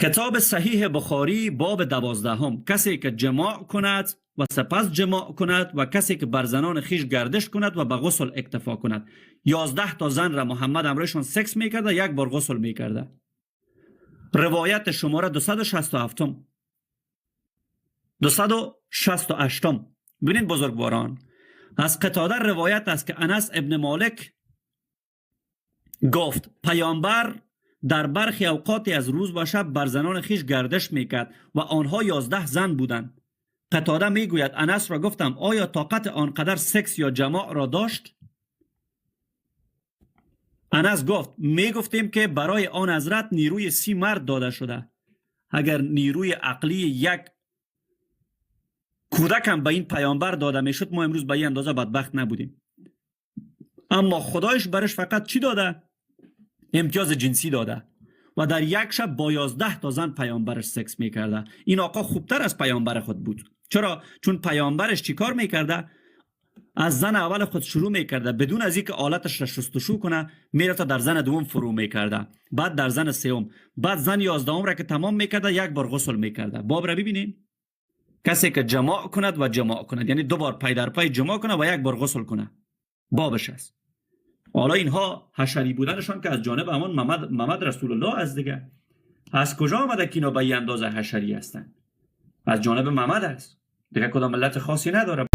کتاب صحیح بخاری، باب 12، کسی که جماع کند و سپس جماع کند و کسی که بر زنان خویش گردش کند و به غسل اکتفا کند. 11 تا زن را محمد امرایشان سکس میکرده، یک بار غسل میکرده. روایت شماره 267، 268. ببینید بزرگواران، از قتاده روایت است که انس ابن مالک گفت پیامبر در برخی اوقاتی از روز و شب بر زنان خویش گردش میکرد و آنها 11 زن بودند. قتاده میگوید انس را گفتم آیا طاقت آنقدر سکس یا جماع را داشت؟ انس گفت میگفتیم که برای آن حضرت نیروی 30 مرد داده شده. اگر نیروی عقلی یک کودک هم به این پیامبر داده میشد، ما امروز به این اندازه بدبخت نبودیم. اما خدایش برش فقط چی داده؟ امتیاز جنسی داده و در یک شب با 11 تا زن پیامبرش سکس میکرده. این آقا خوبتر از پیامبر خود بود. چرا؟ چون پیامبرش چیکار میکرده؟ از زن اول خود شروع میکرده، بدون از اینکه آلتش را شستشو کنه میرفته در زن دوم فرو میکرده، بعد در زن سوم، بعد زن 11ام را که تمام میکرده یک بار غسل میکرده. باب را ببینین، کسی که جماع کند و جماع کند، یعنی دو بار پی در پی جماع کنه و یک بار غسل کنه. بابش است. حالا اینها حشری بودنشان که از جانب همان محمد رسول الله از دیگه از کجا آمده که اینا به این اندازه حشری هستند؟ از جانب محمد است دیگه، کدام ملت خاصی نداره.